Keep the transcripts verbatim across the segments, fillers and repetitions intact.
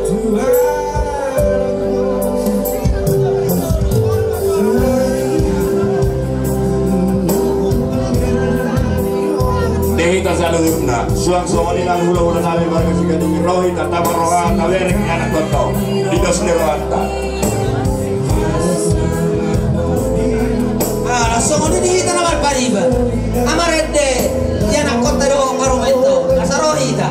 Di hita saluhutna, suang songon i nang hulahula nami marga Sigadugi, ro hita taparroha, tabereng ni anak kontong di dos ni rohanta. Ah, songon i di hita na marpariba. Amarende, ia na kota do parumaen do, asa ro hita.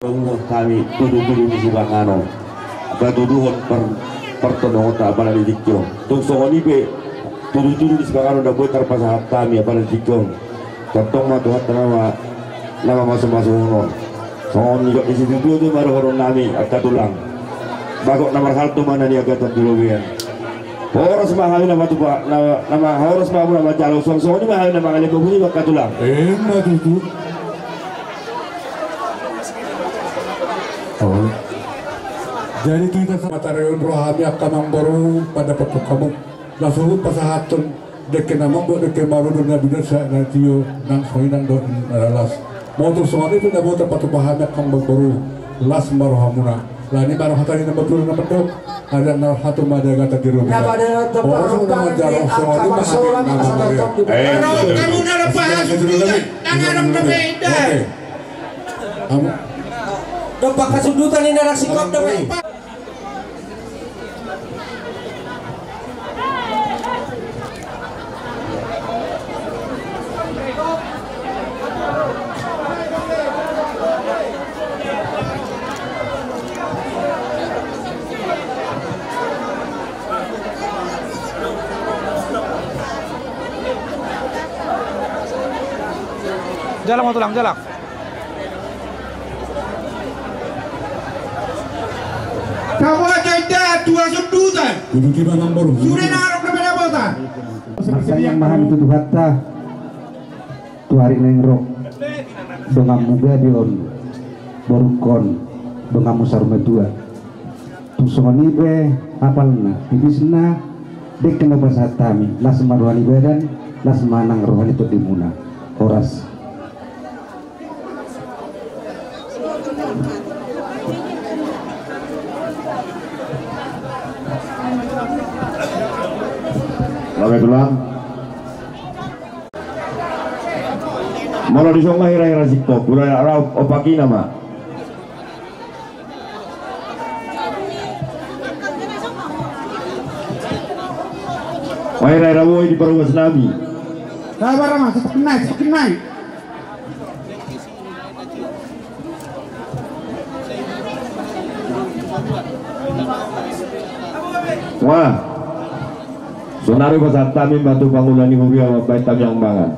Hami tudu-tudu ni sipanganon, patuduhon par-, partondongonta apala di tingki on. Tung songon i pe tudu-tudu ni sipanganon na boi tarpasahat hami apala di tingki on. Tongtong ma Tuhanta na ma-, na mamasu-masuhon on. Songon nidok ni situatua tu ma dohonon nami angka tulang. Bagot na marhalto ma na niagatan di robean. Horas ma hami na matupa, na, na ma-, horas ma hamu na manjalo suang, songon i ma hami na mangalean, boi ma angka tulang. Emma tutu. Jadi tu hita sa-, matareon rohami angka amangboru, padapothon hamu. Langsung pasahathon dengke na manggo, dengke marudut, na binosa, na tio, nang songon i nang dohot na las. Molo tung songon i pe na boi tarpatupa hami angka amangboru, las ma rohamuna. Alani i ma hata ni na matua na mandok, adat na marhalto ma di agatan di robean. Na pada na topang. Horas ma na manjalo, songon i ma hami na mangalean. Eh, hamu na dope hasudutan, nang adong dope inda. Oke. Hamu. Dompak hasudutan inda, rang singkop dope. Jalak ma tulang, jalak. Kabuat janda tua sundutan. Duduk di mana, Bro? Sudah narok na pinabotan. Marsayang ma hami tu Tuhanta. Tu ari na naeng ro. Donganmu gabe on. Borungkon. Donganmu saur matua. Tung songon i pe apalna, tipisna, dengke na hupasahat hami, las ma roha ni badan, las ma nang roha ni tondimuna. Horas. Oke, tulang. Molo dison ma hira-hira singkop, molo rap opak i nama. Wah, hira-hira boi di parubas nami. Sabar ma, cepat naik, cepat naik. Wah. Sonari pasahat hami ma tu pangula ni huria mambahen hami ambangan.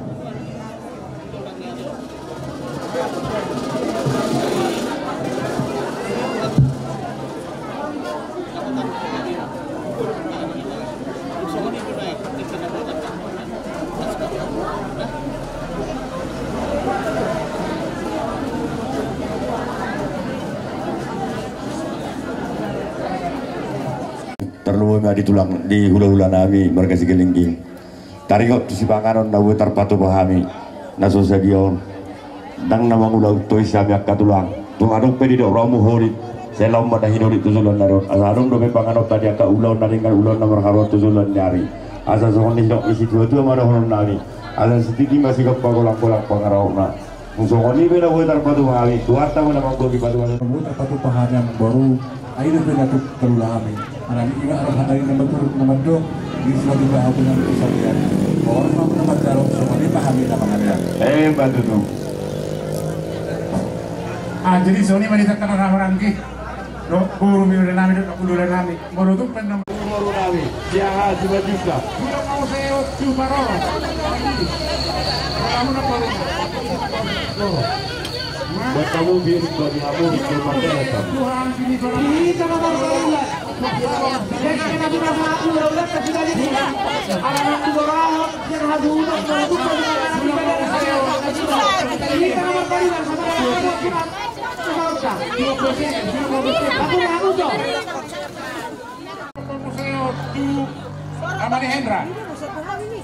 Tarlumobi ma di tulang, di hula-hula nami marga Sigilingging. Taringot tu sipanganon na boi tarpatupa hami na so sadia on. Ndang na mangula tois hami angka tulang. Tung adong pe didok rohamu holit, sai laho ma na hinolit tu joloan ni ari on. Asa adong dope panganonta di angka ulaon na denggan, ulaon na marharoan tu joloan ni ari. Asa songon nidok ni situatua ma dohonon nami. Asa sititi ma sigompa, golang-golang pangarahutna. Tung songon i pe na boi tarpatupa hami, Tuhanta ma na manggohi patupa. Boi tarpatupa hami amangboru, ai dope na tuk tarula hami. Alani i ma adong hata ni na mandok, na mandok, di suatu bahagian keseharian. Bohon ma na manjalo, songon i ma hami na mangalean. Eh, batu tu. Ah, jadi songon i ma di tengah-tengah orang ki. Dohot boru ni ula nami, dohot boru ni ula nami. Molo tung pe na boru nami. Siaha, sibajuka. Sudah mau saya, sudah mau. Kalau mau apa? Buat kamu, biar bagi kamu, biar pakai kamu. Tuhan, sini, Tuhan. Kita nama Tuhan. Kita nama Tuhan. Ama ni Hendra.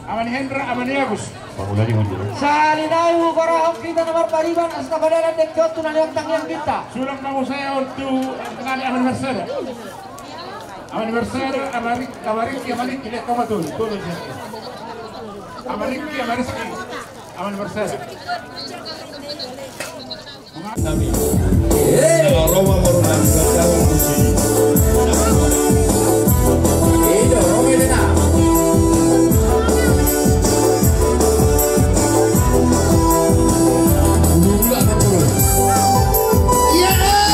Ama ni Hendra, ama ni Agus. Sahali nai huparrohahon hita na marbariban, asa tapadalan dengke on tu na nian tangiang hita. Sulang ma muse on tu nani ama ni Marsada. Ama ni Marsada, ama Rik-, ama Riki, ama Riki, lihat kau betul. Betul, ya. Ama Riki, ama Rizki. Ama ni Marsada. Nami. Eh. Roma baru nami. Iya, Roma ini, nah. Gula-gula, nah, bro. Iya.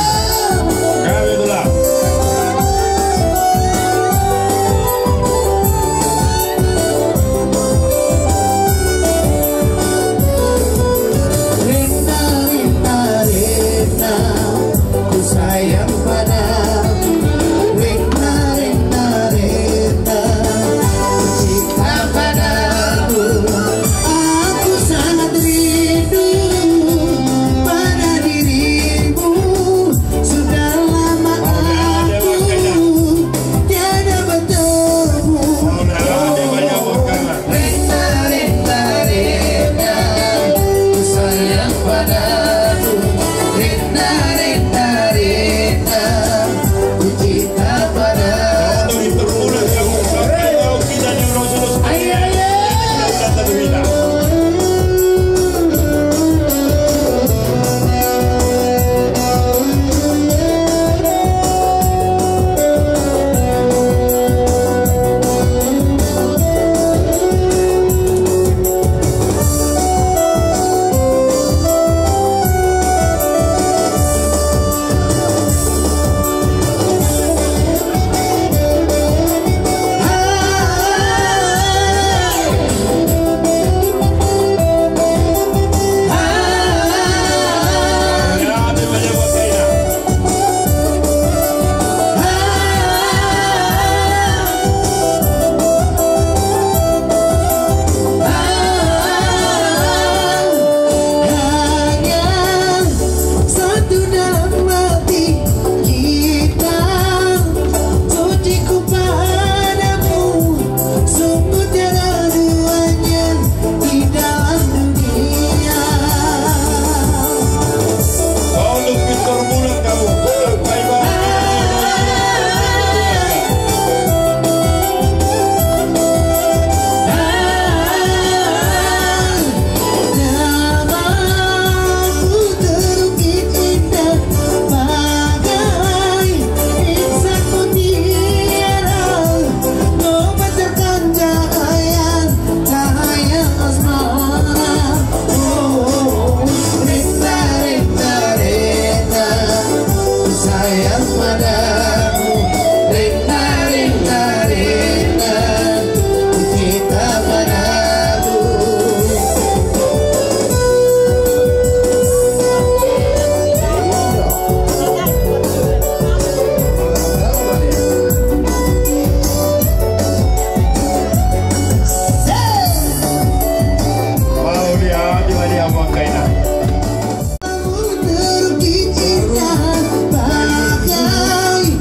Terukit indah bagai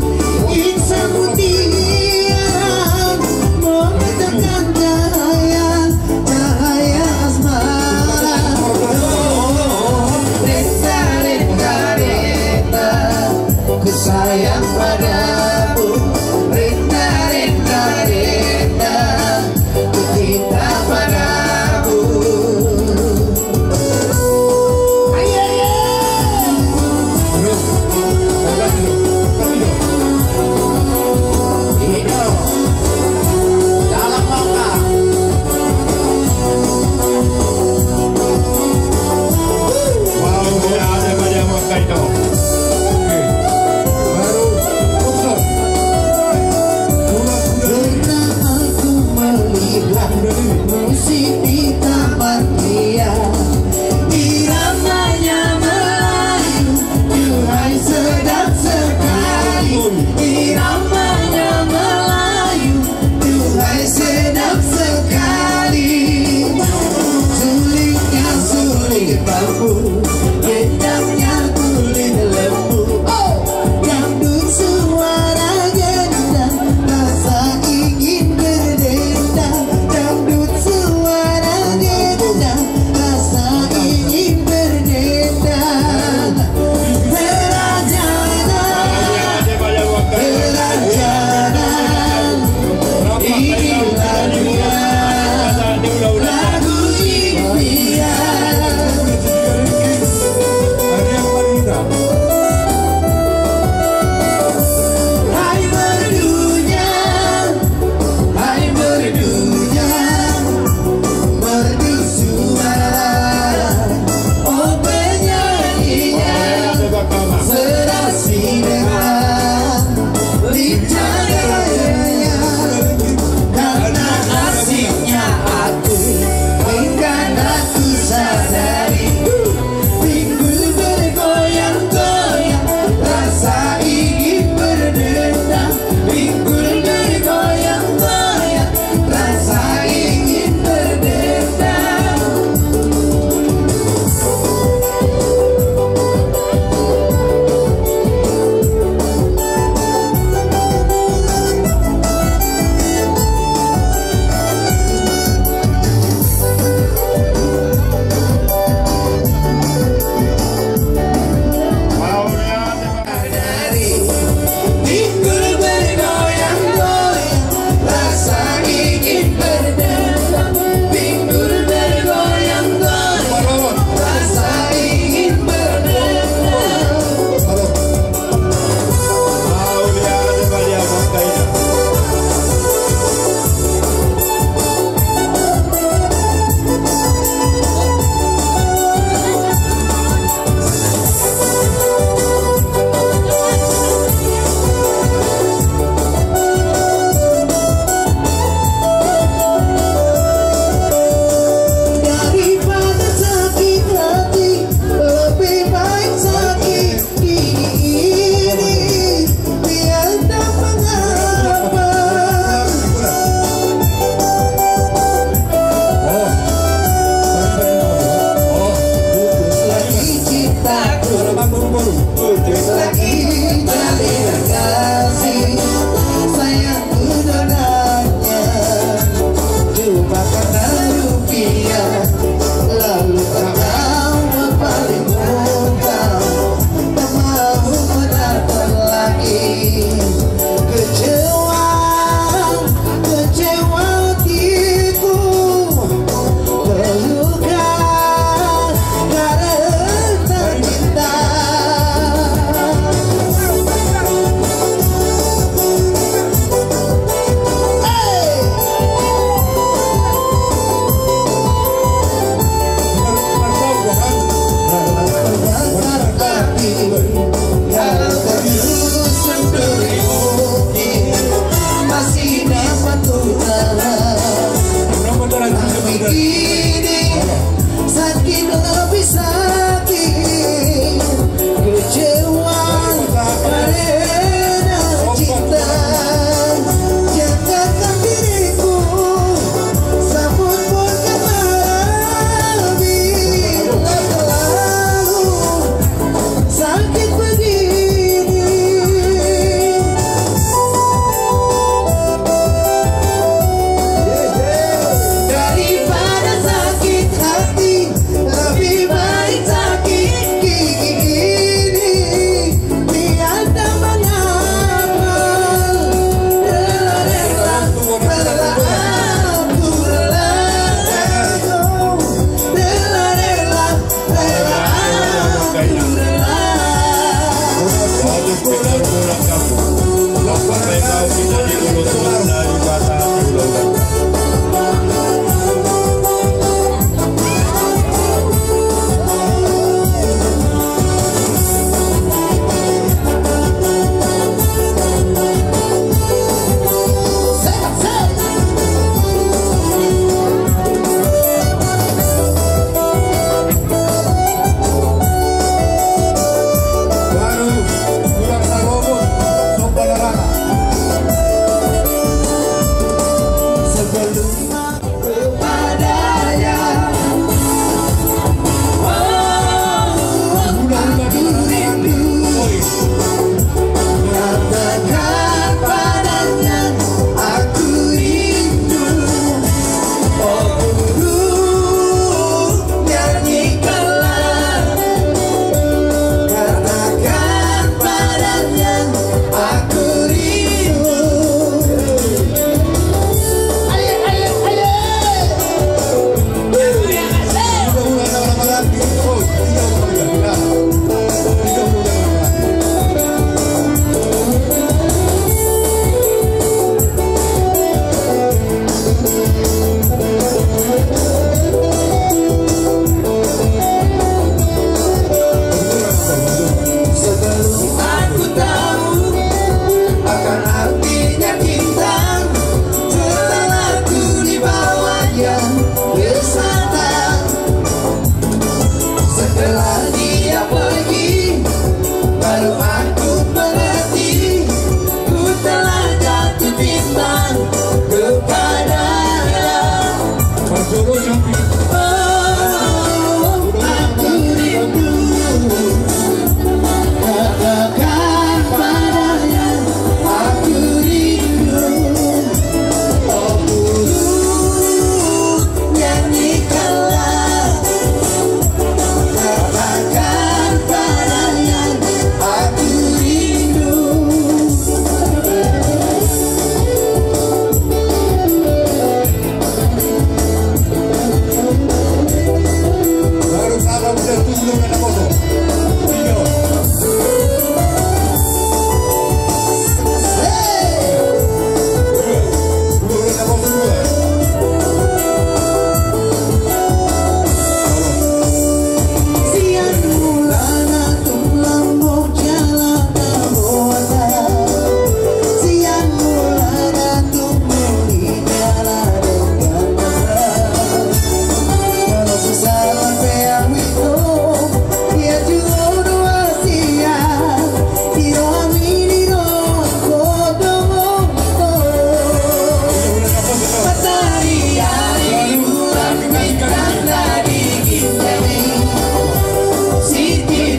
insan mutiara, memancarkan cahaya, cahaya asmara. Renta, renta, renta, ku sayang padamu. Renta, renta, renta, ku cinta padamu. Ayo, ayo. Bro, bro, bro. Ini dong. Dalam mangga. Wow, ya, ada banyak mangga itu. Oke. Baru, Dokter. Pernah aku melihat musik di taman ria. Iramanya Melayu, duhai sedap sekali. Iramanya Melayu, duhai sedap sekali. Sulitnya sulit bambu, kenyangnya kulit lembu. Oh! Dangdut suara gendang, rasa ingin berdendang. Dangdut suara gendang, rasa ingin berdendang. Hela jangan, hela jangan, inilah dia lagu impian.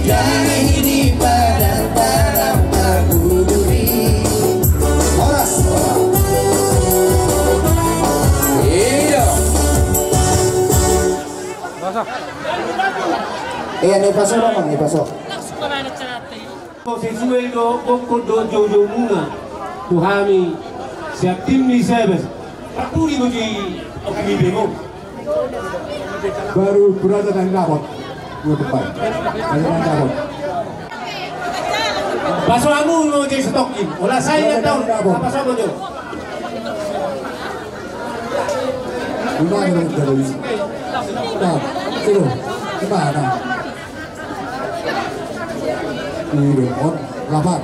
Dari di padang padang berduri. Horas. Iya. Iya, ni paso, Bang, ni paso. Sesuai do gokhon dohot joujoumuna tu hami sian tim ni Sebes. Parpudi do di oke ni bemo. Baru berada dan dapat. Dua tempat. Ada yang dapat. Paso hamu do jadi setokin. Ola sai na taon. Apa sama jo? Gimana dong jadi? Nah, itu. Gimana? Udah on. Lapan.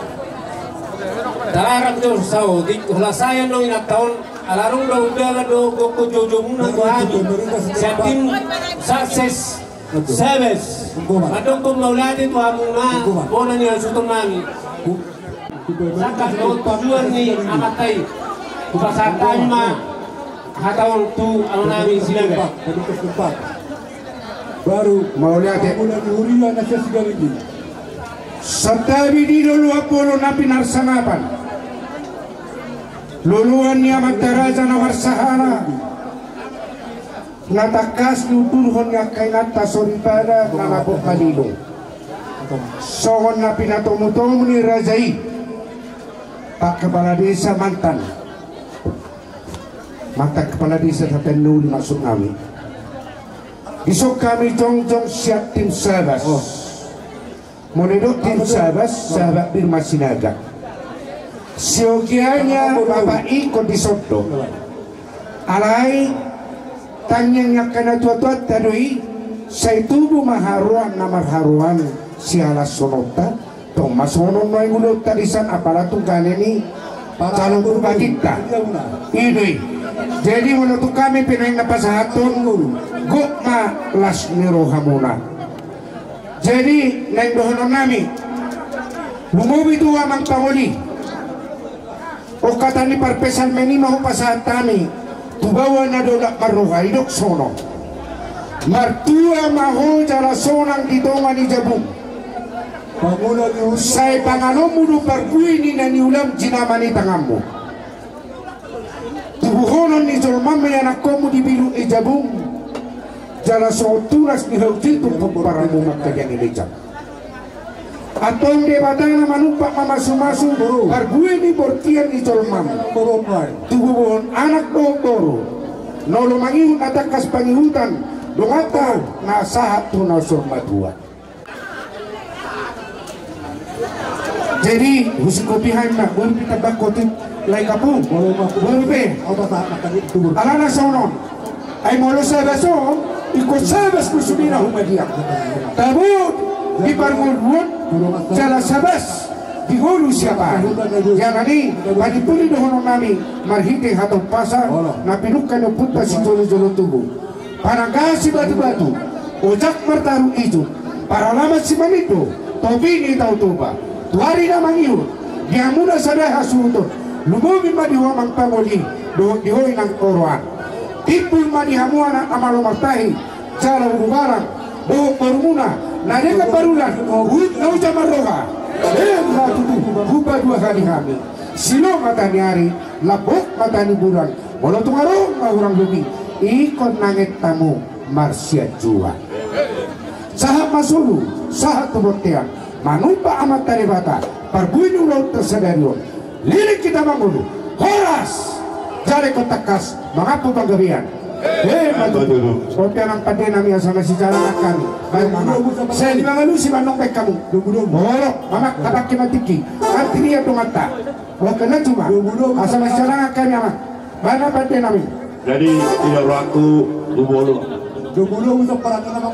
Talarang jo saotik. Ola sai na taon. Alarung do udah do gokhon joujoumuna tu hami. Sian tim sukses. Sebes. Mandokkon mauliate tu hamuna. Bona ni hasuhuton nami. Sangkap do tujuan ni amanta i. Hupasahat hami ma hata on tu amanami Silaban. Baru mauliate. Santabi di loloan bolon na pinarsangapan. Loloan ni amanta raja na marsahala. Na tangkas diundurhon ni angka inanta soripada na nabot na lilo. Songon na pinatomutomu ni raja i. Pak Kepala Desa mantan. Mantan Kepala Desa Tapanuli maksud nami. Dison hami jongjong sian tim Sebes. Molo didok tim Sebes, sahabat Birma Sinaga. Siokianya bapak i ingkon dison do. Alai tangiang ni angka natuatuanta do i, sai tubu ma haroan na marharoan sihalashononta, tong ma songon nuaeng ulaonta dison apala tunggane ni calon bupatinta. I do i. Jadi molo tung hami pe naeng na pasahathon, gok ma las ni rohamuna. Jadi naeng dohonon nami, lumobi tu amang pangoli. Ongkatan ni parpsalmen i ma hupasahat hami tu baoa na daulat marroha, didok songon on. Martua ma ho jala sonang di tonga ni jabum. Sai panganonmu do parbue ni na niulam jinama ni tanganmu. Tubuhonon ni jolmam ma ianakkonmu di biluk ni jabum. Jala songon tunas ni hau je tu pomparanmu mangkajangi mejam. Antong Debata na manumpak mamasumasu parbue ni bortian ni jolmam. Tubuhonon anak dohot boru. Na olo mangihut na tangkas pangihutan, donganta na sahat tu na saur matua. Jadi husingkop i hami ma, boru pe tambahon tu lae kapu. Boru pe. Alana songon on. Ai molo Sebes on, ingkon Sebes do sude na humadiang. Tabo di parngoluon, jala Sebes di ngolu siapari. Jala ni panimpuli dohonon nami marhite hata umpasa na pinungka ni ompunta sijolojolo tubu. Pananggahan sibatubatu, ojak martaru ijuk, paralaman simanindo, topi ni Tao Toba. Tu ari na mangihut, di hamuna sada hasuhuton, lumobi ma di ho amang pangoli, dohot di ho inang oroan. Timbul ma di hamu anak na malo martahi, jala ulubalang, dohot borumuna na denggan parulan, huhut na uja marroha. Emma tutu, hupaduahali hami. Silo mata ni ari, lambok mata ni bulan, molo tung adong na hurang lobi, ingkon nanget hamu marsianjuan. Sahat ma solu, sahat tu bontean, manumpak Amanta Debata parbue ni ulaonta sadari on. Leleng hita mangolu, horas, jala ingkon tangkas mangampu panggabean. Emma tutu. Bontean nang pande nami, asa masijalangan hami. Baen ma, sai mangalusi ma nang baen hamu. Molo, ma, tapangke ma tingki. Antirian donganta. Oke, na cuma. Asa masijalangan hami, amang. Baen ma pande nami. Jadi, tidak berlaku tu molo.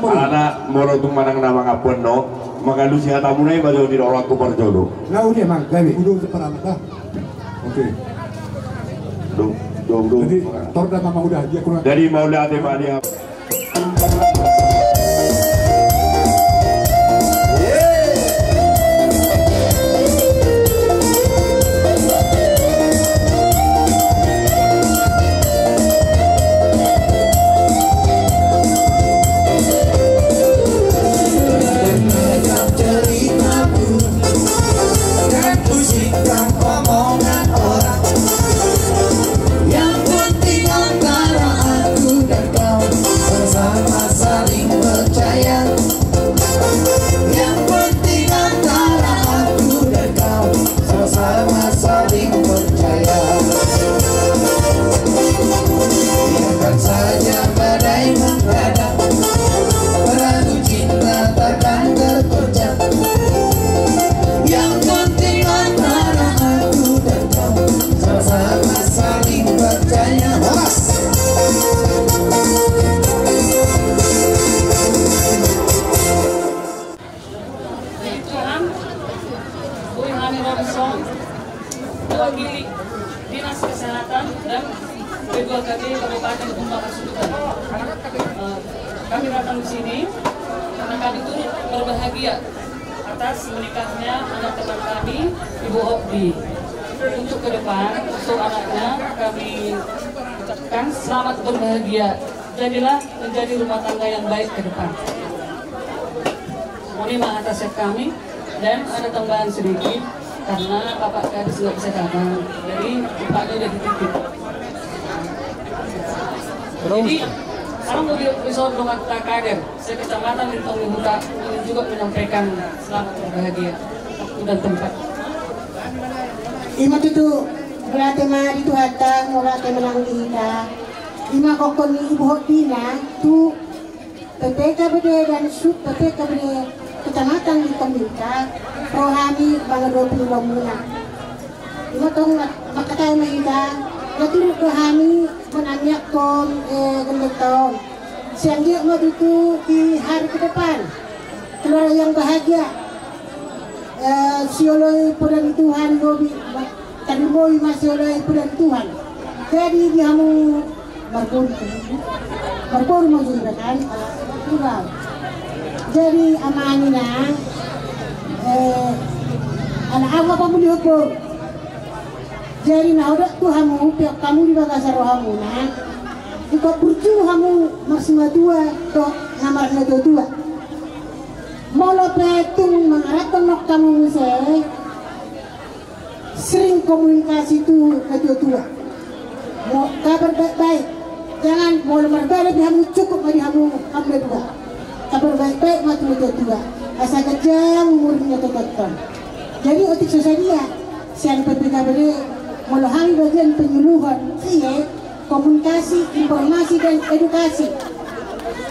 Alana molo tung manang na mangampu annon, mangalusi hatamuna i ma jo, tidak berlaku parjolo. Na uli, amang, gabe. Oke. Dong, dong, dong. Jadi, tor da mama udah, dia kurang. Jadi, mauliate ma di Langsung mewakili Dinas Kesehatan dan P dua K B Kabupaten Humbang Asukutang. Eh, kami datang di sini karena kami turut berbahagia atas menikahnya anak teman kami, Ibu Hobi. Untuk ke depan, untuk anaknya, kami ucapkan selamat berbahagia. Jadilah menjadi rumah tangga yang baik ke depan. Ini mah atas kami, dan ada tambahan sedikit, karena Bapak Kadis nggak bisa datang, jadi tempatnya udah dititip. Jadi, sekarang mau di episode dengan Pak Kader, saya kecamatan di Tonggi Huta, ingin juga menyampaikan selamat berbahagia waktu dan tempat. Ima tutu, berarti ma di Tuhan, tak mau berarti menang di kita. Ima kokon ni Ibu Hotbina, tu P P K B D dan sub P P K B D Kecamatan di Tonggi Huta, ro hami mangadopi lomuna. Ima tong mangkatai ma hita, na turut do hami manamiakkon, eh, gellengta on. Sian dia ma tutu di hari ke depan. Keluarga yang bahagia. Eh, sioloi poda ni Tuhan, lobi, tarlumobi ma sioloi poda ni Tuhan. Jadi di hamu marboru, marboru ma jolo kan? Jadi amang inang, eh, ala au ma pamuli hobo. Jadi na hudok tu hamu, peok hamu di bagasan rohamuna, ingkon burju hamu marsimatua dohot na marnatuatua. Molo pe tung mangaranto nang hamu muse, sering komunikasi tu natuatua. Mo kabar baik-baik. Jangan, molo marbada di hamu, cukup ma di hamu, hamu na dua. Kabar baik-baik ma tu natuatua. Asa ganjang umur ni natuatua. Jadi otik so sadia sian P P K B D, molo hami bagian penyuluhan, iye, komunikasi, informasi, dan edukasi.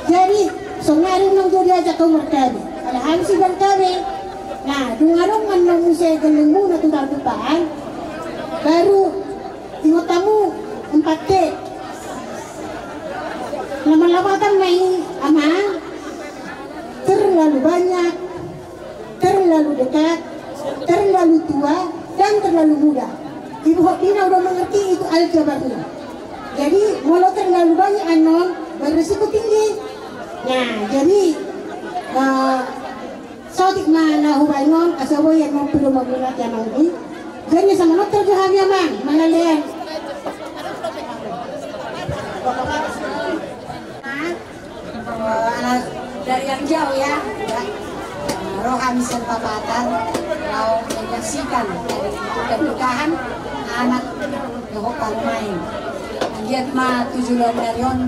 Jadi, sonari unang jo diajak hamu markabe. Ala hami sian kabe. Nah, dung adong annon muse gellengmuna tu tarbukaan, baru ingot hamu empat T. Na marlapatan ma i, amang, terlalu banyak, terlalu dekat, terlalu tua, dan terlalu muda. Ibu Hotbina udah mengerti itu aljabarnya. Jadi, molo terlalu banyak annon, berisiko tinggi. Nah, jadi, eh, saotik ma na hubaen on, asa boi annon pido mamuna ti annon i. Jadi, sama noter jo hami amang, manalean. Nah, Eh, ala dari yang jauh ya, ya. Eh, ro hami sian Papatar, laho menyaksikan pernikahan anak dohot parumaen. Anggiat ma tu joloan ni ari on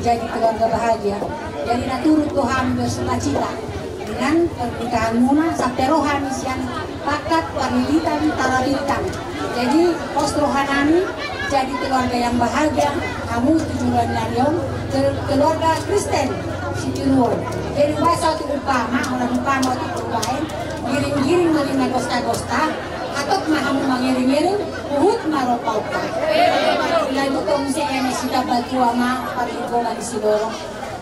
jadi keluarga bahagia. Jadi na turut do hami bersukacita dengan pernikahanmuna, sampe ro hami sian Pakat, Parlilitan, Tarabintang. Jadi, pos rohanami jadi keluarga yang bahagia, hamu tu joloan ni ari on, kel-, keluarga Kristen Sitiruon. Jadi, umpama saotik umpama, ora umpama otik umpama, giring-giring ma ninna gosta-gosta, hatop ma hamu mangiring-iring, huhut ma ro paopa. Lanjut do muse eme sitamba tua ma, parlinggoman ni silorong.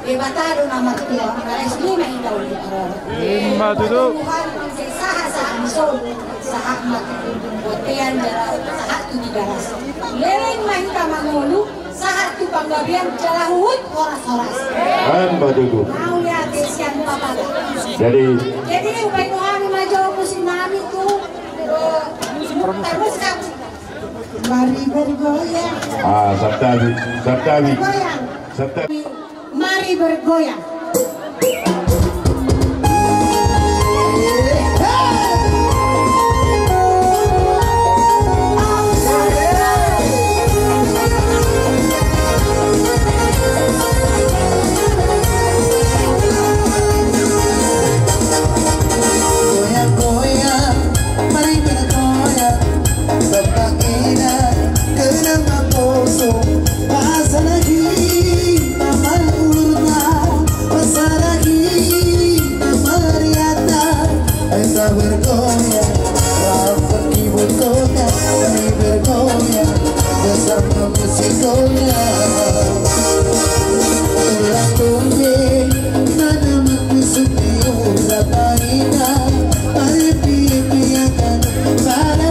Debata do na martua, na resmi ma hita uli paroro. Ima tutu. Tuhan, sai sahat-sahat ni solu, sahat ma tu bontean jala sahat tu Tigaras. Leleng ma hita mangolu, sahat tu panggabean jala huhut horas-horas. Ima tutu. Mauliate sian Papatar. Jadi. Jadi, ubaen hami ma jo musik nami tu, eh, tarus kami. Mari bergoyang. Ah, santabi, santabi. Bergoyang. Santabi. Mari bergoyang. Goyang, goyang, mari bergoyang. Bapa ina, kenapa kosong? Pasalahi na mangulurna, pasalahi na mariana. Ayo kita bergoyang, rapat di botolnya, mari bergoyang bersama musiknya. Tulang tumbe, mana mangusung di ula paina, mari pipiakan pada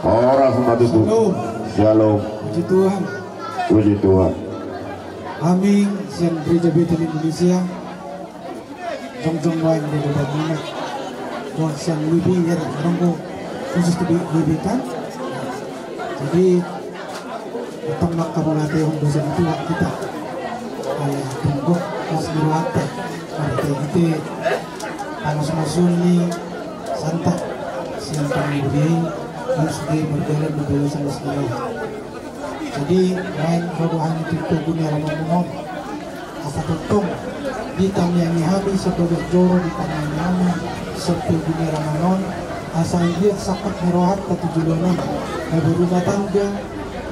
Horas ma tutu. Shalom. Shalom. Puji Tuhan. Puji Tuhan. Hami sian Gereja Betel Indonesia. Jongjong nuaeng di doba muna. Wah, sian W B I, ya, orang ko khusus tu W B I kan. Jadi, utang maka mauliate on dosa itu hak kita. Eh, tunggu, mas meruate. Ada kita, panas masun ni Santa. Sian kami beri, harus di berjalan di bawah sama segala. Jadi, lain rodohan itu itu guna ramamunon. Asa tongtong di tangiangi hami sebagai joro di tangiangi hami sebagai guna ramamunon. Asa dia sakat merohat satu juluanan. Gabe rumah tangga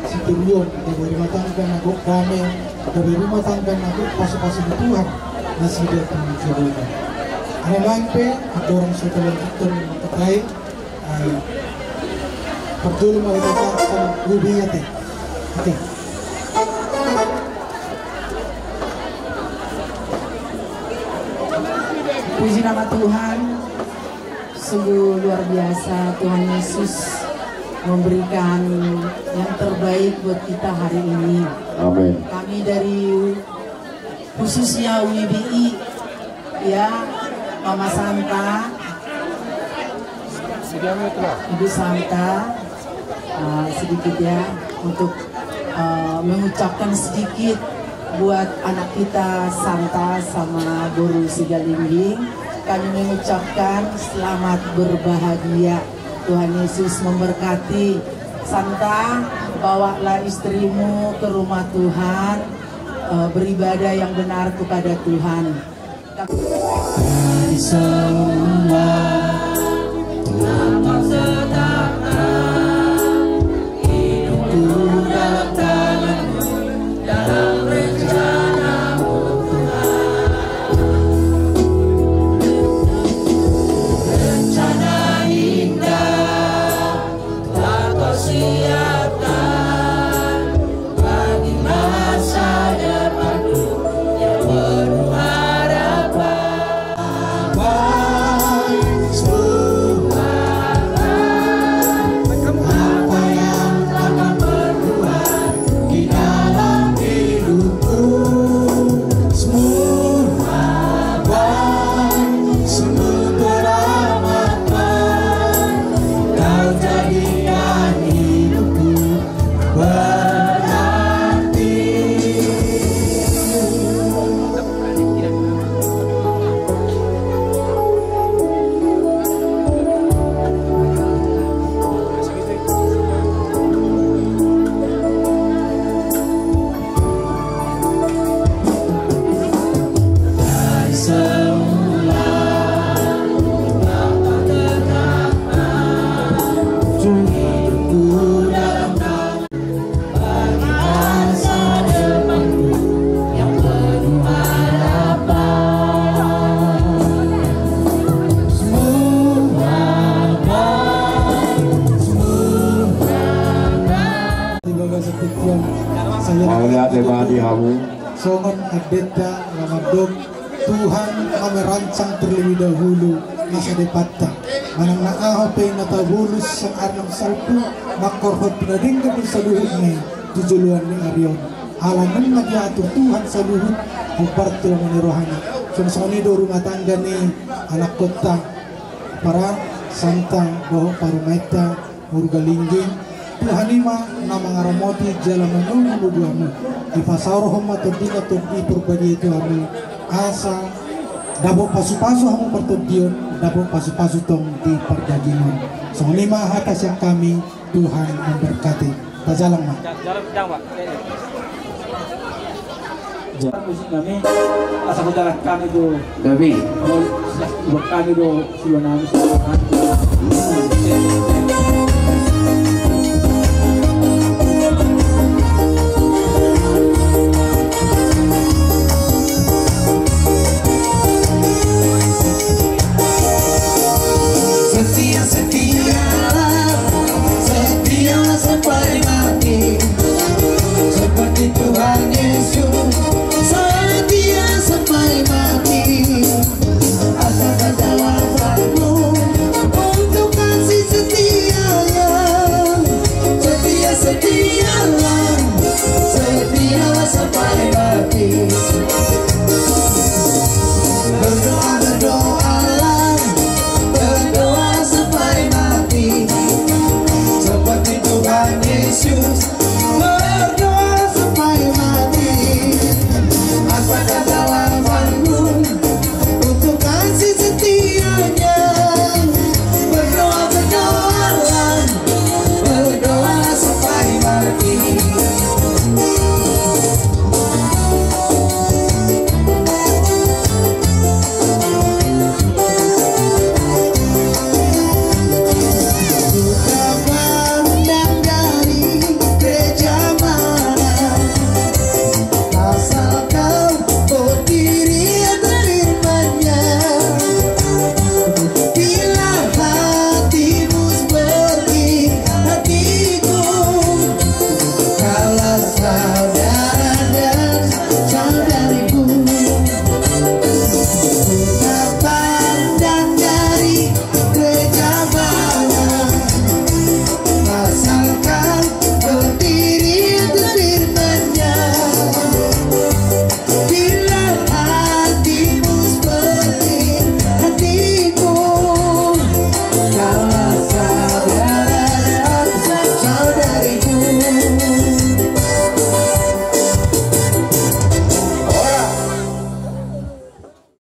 sitirion, gabe rumah tangga na gok dame, gabe rumah tangga na gok pasu-pasu ni Tuhan. Nasida tu juluanan. Ane lain pe, ada orang sudah lanjutkan. Ayo. Parjolo ma hita, sama W B I ate. Oke. Puji nama Tuhan. Sungguh luar biasa Tuhan Yesus memberikan yang terbaik buat kita hari ini. Amin. Kami dari khususnya W B I, ya, Mama Santa, Ibu Santa, eh, sedikit ya, untuk, eh, mengucapkan sedikit buat anak kita Santa sama Boru Sigalingging. Kami mengucapkan selamat berbahagia. Tuhan Yesus memberkati. Santa, bawalah istrimu ke rumah Tuhan. Eh, beribadah yang benar kepada Tuhan. Dari semula telah kau tetapkan hidupku dalam tangan-Mu, dalam rencana-Mu, Tuhan. Rencana indah telah Kau siapkan bagi masa depanku yang penuh harapan. Apa yang akan berbuat di dalam hidupku, semua baik, semua teramatkan. Kau jadikan hidupku berarti. Mauliate ma di hamu. Songon andenta na mandok, Tuhan ma merancang terlebih dahulu masa depanta. Manang na aha pe na tabolus sian ari na salpu, mangkorhon tu na denggan do saluhutna i tu joloan ni ari on. Ala nunga diatur Tuhan saluhut, hombar tu lomo ni rohana. Songon i do rumah tangga ni anakkonta, para Santa dohot parumaenta, Boru Galingging, Tuhan i ma na mangaramoti jala manogu-nogu hamu. Dipasaorhon ma Tondina Tondi Porbadia tu hamu, asa dapot pasu-pasu hamu partondion, dapot pasu-pasu tong di pardagingon. Songon i ma hata sian hami, Tuhan memberkati. Tajalang ma. Jalang, jalang, Pak. Musik nami, asa hujalang hami tu. Gabe. Buat hami tu, siwa nami. Setia, setia, setia. Sibuk